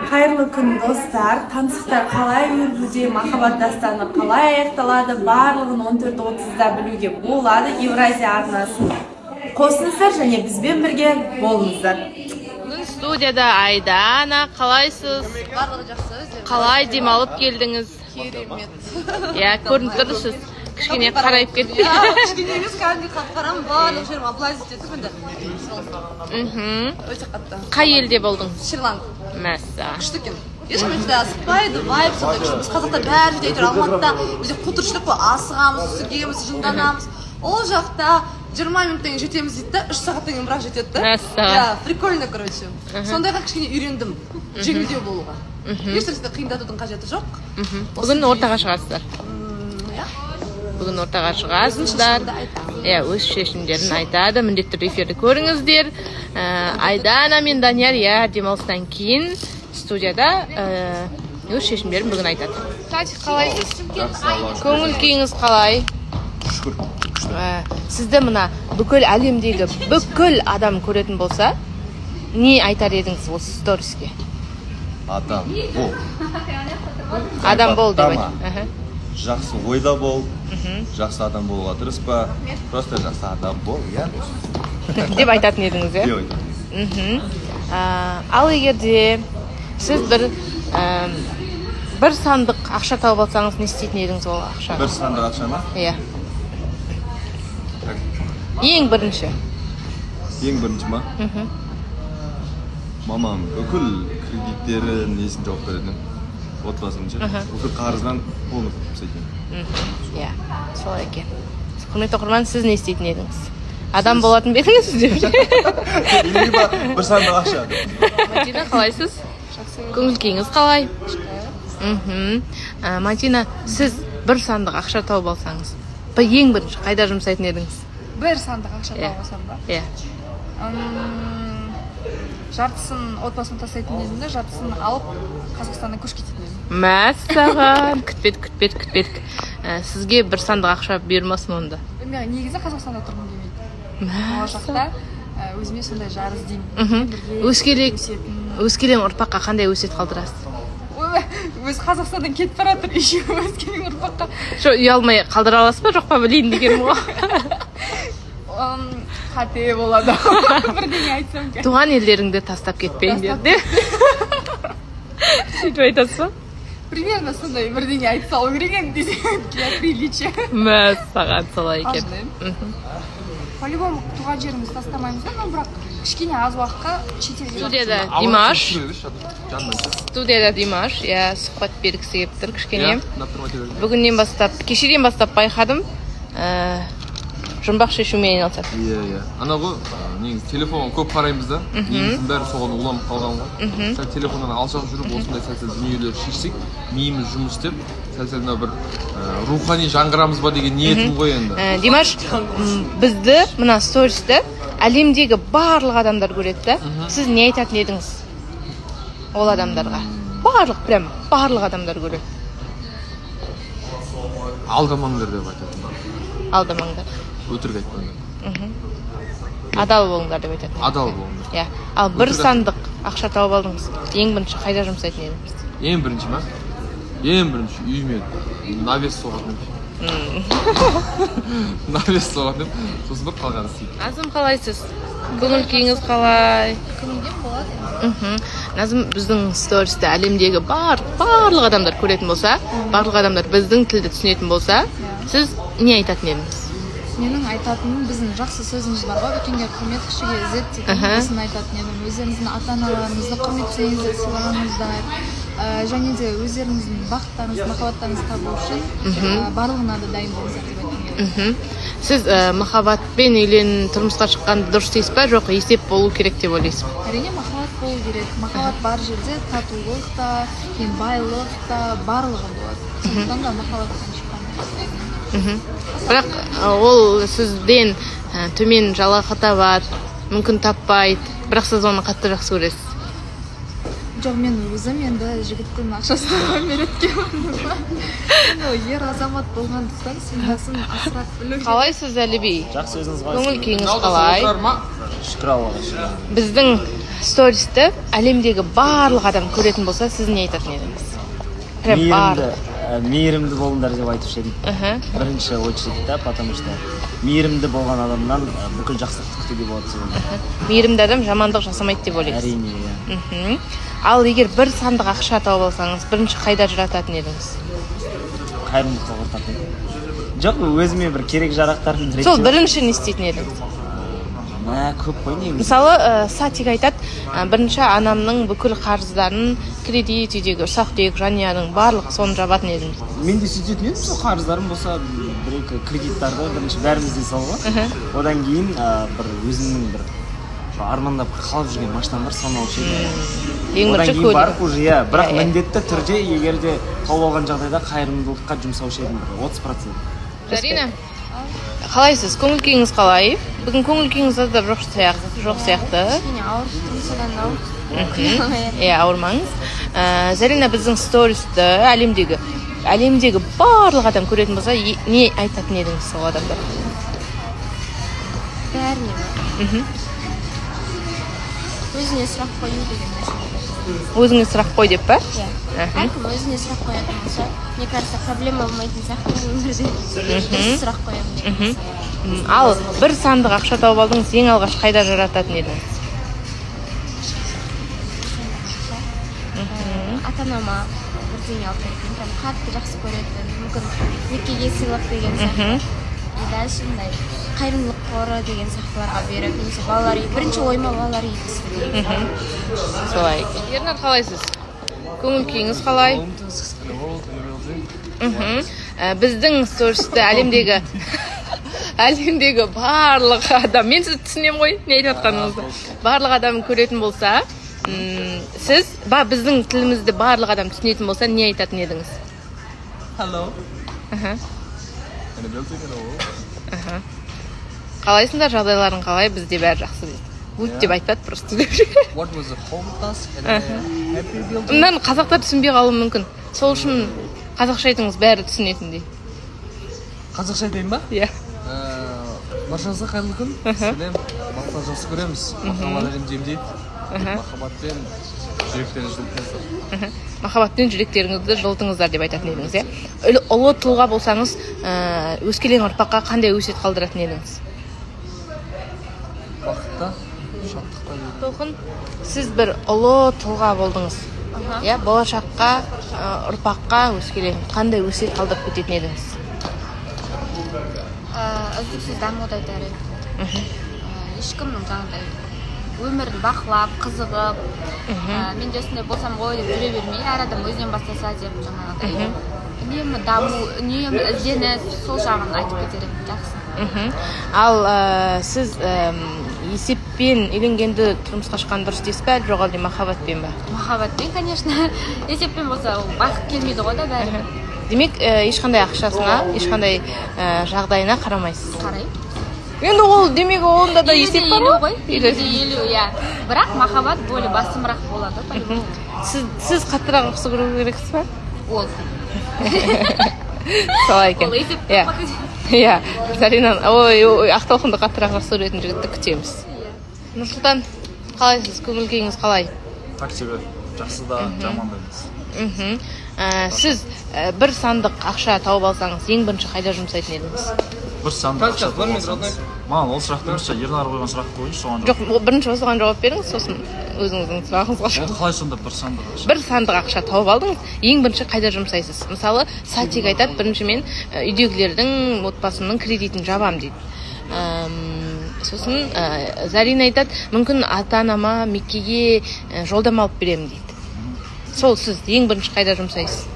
Қайырлы күн, достар! Таңсықтар қалай өрбуде, махаббат дастаны қалай аяқталады, барлығын 14:30-да білуге болады. Евразия арнасын қосыңыздар және бізбен бірге болыңыздар. Бүгін студияда Айдана. Қалайсыз? Барлығы жақсы, өздеріңіз? Қалай демалып келдіңіз? Керемет. Иә, көрініп тұрсыз, кішкене қарайып кетті. Иә, кішкене емес, кәдімгідей қап қарамын, барлық жерім облазить етіп енді сол. Өте қатты. Қай елде болдыңыз? Шри Ланка. Мәссаған! Күшті екен, ешкім ешқандай асықпайды, вайб сондай күшті. Біз, қазақтар, бәрі жерде әйтеуір, Алматыда бізде қу тіршілік қой, асығамыз, үсігеміз, жынданамыз. Ол жақта 20 минуттан кейін жетеміз дейді да, 3 сағаттан кейін бірақ жетеді да. Мәссаған. Иә, прикольно, короче. Сондайға кішкене үйрендім, жеңілдеу болуға, ешнәрседе қиындатудың қажеті жоқ. Бүгін ортаға шығасыздар? Иә. Бүгін ортаға шығасыздар. Шешімді айтамын. Иә, өз шешімдерін айтады. Міндетті түрде эфирді көріңіздер. Айдана мен Данияр, иә, демалыстан кейін студияда өз шешімдерін бүгін айтады. Татик, қалайсыз? Көңіл күйіңіз қалай? Шүкір, күшті. Сізді мына бүкіл әлемдегі бүкіл адам көретін болса, не айтар едіңіз осы сториске? Адам бол. Адам бол деп айт. Қайбаттама. Жақсы ойда бол, жақсы адам болуға тырыспа, просто жақсы адам бол, иә. Деп айтатын едіңіз, иә? Деп айтамын. Ал егер де сіз бір сандық ақша тауып алсаңыз, не істейтін едіңіз ол ақшаға? Бір сандық ақша ма? Иә. Так. Ең бірінші. Ең бірінші ма? Мамам бүкіл кредиттері, несін жауып беретін, отбасының ше, бүкіл қарызынан полный құртып тастайтын. Иә, солай екен. Құрметті оқырман, сіз не істейтін едіңіз? Адам болатын ба едіңіз деп? Либо бір сандық ақша. Мадина, қалайсыз? Көңіл күйіңіз қалай? Мадина, сіз бір сандық ақша тауып алсаңыз, ең бірінші қайда жұмсайтын едіңіз? Бір сандық ақша Иә. тауып алсам ба? Иә. Жартысын отбасыма тастайтын едім де, жартысын алып, Қазақстаннан көшіп кететін едім. Мәссаған, күтпедік, күтпедік, күтпедік. Сізге бір сандық ақша бұйырмасын онда. Мен негізі Қазақстанда тұрғым келмейді. Болашақта өзіме сондай жар іздеймін. Бірге өсетін. Өскелең ұрпаққа қандай өсиет қалдырасыз? Ой, өзі Қазақстаннан кетіп бара жатыр, еще өскелең ұрпаққа. Жоқ, ұялмай қалдыра аласыз ба, жоқ па, білейін дегенім ғой. Қате болады бірдеңе айтсам екен. Туған елдеріңді тастап кетпеңдер деп сөйтіп айтасыз ба? Примерно сондай бірдеңе айта салу керек енді десең, для приличия. Мәссаған, солай екен. Қалжыңдаймын. По любому туған жерімізді тастамаймыз да, но бірақ кішкене аз уақытқа шетелге. Студияда Димаш, студияда Димаш, иә, сұхбат бергісі келіп тұр кішкене. Бүгіннен бастап, кешеден бастап байқадым, жұмбақ шешумен айналысады. Иә, ана ғой, негізі телефонға көп қараймыз да, миымыздың бәрі соған уланып қалған ғой. Сәл телефоннан алшақ жүріп, осындай сәл сәл дүниелер шешсек, миымыз жұмыс істеп, сәл сәл мына бір рухани жаңғырамыз ба деген ниетім ғой енді. Димаш, бізді, мына стористі әлемдегі барлық адамдар көреді да, сіз не айтатын едіңіз ол адамдарға? Барлық, прям барлық адамдар көреді. Алдамаңдар деп айтатын. Алдамаңдар. Өтірік айтпаңдар. Адал болыңдар деп айтатын. Адал болыңдар. Иә, ал бір Өтірік. сандық ақша тауып алдыңыз, ең бірінші қайда жұмсайтын едіңіз? Ең бірінші ма? Ең бірінші үйіме навес соғатын едім, навес соғатын едім, сосын барып қалғанын істеймін. Назым, қалайсыз? Көңіл күйіңіз қалай? Көңілден болады енді. Назым, біздің стористі әлемдегі барлық адамдар көретін болса, барлық адамдар біздің тілді түсінетін болса, сіз не айтатын едіңіз? Менің айтатыным, біздің жақсы сөзіміз бар ғой, үлкенге құрмет, кішіге ізет деген. Осыны айтатын едім: өздеріңіздің ата аналарыңызды құрметтеңіздер, сыйлаңыздар. Және де өздеріңіздің бақыттарыңызды, махаббаттарыңызды табу үшін барлығына да дайын болыңыздар деп айтқым келеді. Сіз махаббатпен үйлен, тұрмысқа шыққанды дұрыс дейсіз ба, жоқ есеп болу керек деп ойлайсыз ба? Әрине, махаббат болу керек. Махаббат бар жерде татулық та, кейін байлық та, барлығы болады. Сондықтан да махаббаттан шыққан дұрыс. Бірақ ол сізден төмен жалақы табады, мүмкін таппайды, бірақ сіз оны қатты жақсы көресіз. Жоқ, мен өзім енді жігіттің ақшасына береді. Енді ер азамат болғандықтан, семьясын асырап білу керек. Қалайсыз, Әліби? Жақсы, өзіңіз қалайсыз? Көңіл күйіңіз қалай? Отырар ма? Шүкір, Аллаға шүкір. Біздің стористі әлемдегі барлық адам көретін болса, сіз не айтатын едіңіз? Прям барлық. Мейірімді болыңдар деп айтушы едім. Бірінші очередьте, потому что мейірімді болған адамнан бүкіл жақсылықты күтуге болады деп ойлаймын. Мейірімді адам жамандық жасамайды деп ойлайсыз? Әрине, иә. Ал егер бір сандық ақша тауып алсаңыз, бірінші қайда жарататын едіңіз? Қайырымдылыққа құртатын едім. Жоқ, өзіме бір керек жарақтарымды реттеп. Сол бірінші не істейтін едіңіз? Көп қой негізі. Мысалы, Сатик айтады, бірінші анамның бүкіл қарыздарын, кредит, үйдегі ұсақ-түйек жанұяның барлық соны жабатын едім. Мен де сөйтетін едім, сол қарыздарым болса, бір-екі кредиттарды бірінші бәрімізде сол ғой. Одан кейін бір өзімнің бір армандап қалып жүрген машинам бар, соны алып едім. Ең Одан бірінші кейін көлік. Барып уже, иә, бірақ міндетті түрде егер де тауып алған жағдайда қайырымдылыққа жұмсаушы едім бір 30%. Зарина, қалайсыз? Көңіл күйіңіз қалай? Бүгін көңіл күйіңіз аздап жоқ сияқты. Кішкене ауырып тұрмын, содан ауырып. Иә, ауырмаңыз. Зарина, біздің стористі әлемдегі барлық адам көретін болса, не айтатын едіңіз сол адамдарға? Бәріне ме? Өзіне сұрақ қою деген нәрсе. Өзіңе сұрақ қой деп па? Иә. Әркім өзіне сұрақ қоятын болса, мне кажется, проблема болмайтын сияқты өмірде. Дұрыс сұрақ қоямын деген нәрсе. Ал бір сандық ақша тауып алдыңыз, ең алғаш қайда жарататын едіңіз? Ата-анама бірдеңе алып беретін, прям қатты жақсы көретін, мүмкін некеге сыйлық деген сияқты. И дальше мындай қайырымдылық қоры деген сияқтыларға беріп, немесе балалар үйі, бірінші ойыма балалар үйі түсті. Солай екен. Ернар, қалайсыз? Көңіл күйіңіз қалай? Біздің стористі әлемдегі барлық адам, мен сізді түсінемін ғой, не айтып жатқаныңызды. Барлық адам көретін болса, сіз, біздің тілімізді барлық адам түсінетін болса, не айтатын едіңіз? Hello. Қалайсыңдар, жағдайларың қалай? Бізде бәрі жақсы дейді. Good деп айтпады просто. What was the home task and happy building? Мынаны қазақтар түсінбей қалуы мүмкін. Сол үшін қазақша айтыңыз, бәрі түсінетіндей. Қазақша айтайын ба? Иә. Баршаңызға қайырлы күн. Сәлем. Мақта жақсы көреміз. Махаббат әлемді емдейді. Махаббатпен жүректеріңізді жылытыңыздар. Махаббатпен жүректеріңізді жылытыңыздар деп айтатын едіңіз, иә? Ұлы тұлға болсаңыз, өскелең ұрпаққа қандай өсиет қалдыратын едіңіз? Бақытта, шаттықта. Толқын, сіз бір ұлы тұлға болдыңыз. Иә, болашаққа, ұрпаққа, өскелең қандай өсиет қалдырып кететін едіңіз? Үздіксіз дамуды айтар едім. Ешкімнің жаңағыдай өмірін бақылап, қызығып, мен де осындай болсам ғой деп жүре бермей, әр адам өзінен бастаса деп жаңағыдай үнемі даму, үнемі ізденіс, сол жағын айтып кетер едім, жақсы. Ал сіз есеппен үйленгенді, тұрмысқа шыққан дұрыс дейсіз бе, жоқ әлде махаббатпен ба? Махаббатпен, конечно. Есеппен болса, ол бақыт келмейді ғой да бәрібір. Демек, ешқандай ақшасына, ешқандай жағдайына қарамайсыз? Қараймын. Енді ол, демек, онда да есеп бар ғой? 50-50, иә. Бірақ махаббат более басымырақ болады, по-любому. Сіз қаттырақ жақсы көру керексіз ба? Ол. Солай екен. Ол есеп. Иә, Зарина, ой, Ақтолқынды қаттырақ жақсы көретін жігітті күтеміз. Нұрсұлтан, қалайсыз? Көңіл күйіңіз қалай? Так себе, жақсы да, жаман да емес. Сіз бір сандық ақша тауып алсаңыз, ең бірінші қайда жұмсайтын едіңіз? Бір сандық ақша тауып алсаңыз? Маған ол сұрақты емес, Ернар қойған сұрақты қойыңызшы, соған жауап. Жоқ, бірінші осыған жауап беріңіз, сосын өзіңіздің сұрағыңызға жауап. Ол қалай сонда бір сандық ақша? Бір сандық ақша тауып алдыңыз, ең бірінші қайда жұмсайсыз? Мысалы, Сатик айтады, бірінші мен үйдегілердің, отбасымның кредитін жабам дейді. Сосын Зарина айтады, мүмкін ата-анама Меккеге жолдама алып беремін дейді. Сол сіз ең бірінші қайда жұмсайсыз?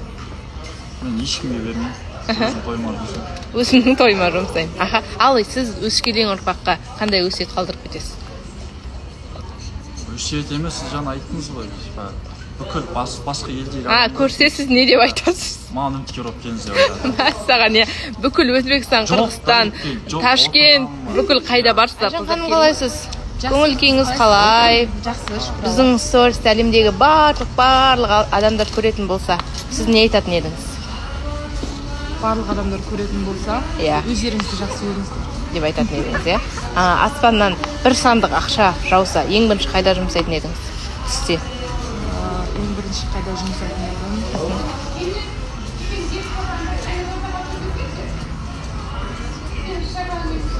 Мен ешкімге бермеймін. Өзім тойыма жұмсаймын. Өзімнің тойыма жұмсаймын. Аха. Ал сіз өскелең ұрпаққа қандай өсиет қалдырып кетесіз? Өсиет емес, сіз жаңа айттыңыз ғой, типа, бүкіл басқа елдегі Көрсе сіз не деп айтасыз? Маған үміткер болып келіңіз деп айтады. Мәссаған, иә. Бүкіл Өзбекстан, Қырғызстан, Ташкент, бүкіл қайда барсыздар? Айжан ханым, қалайсыз? Көңіл күйіңіз қалай? Жақсы, шүкір. Біздің стористі әлемдегі барлық адамдар көретін болса, сіз не айтатын едіңіз? Барлық адамдар көретін болса, Иә. өздеріңізді жақсы көріңіздер деп айтатын едіңіз, иә? Аспаннан бір сандық ақша жауса, ең бірінші қайда жұмсайтын едіңіз түсте? Ең бірінші қайда жұмсайтын едім?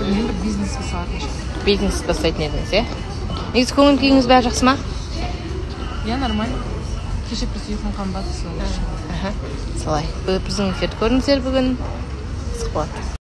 Білмеймін, бір бизнеске салатын шығармын. Бизнес бастайтын едіңіз, иә? Негізі көңіл күйіңіз бәрі жақсы ма? Иә, нормально. Кеше просто ұйқым қанбады, сол үшін. Солай. Біздің эфирді көріңіздер бүгін. Қызық болады.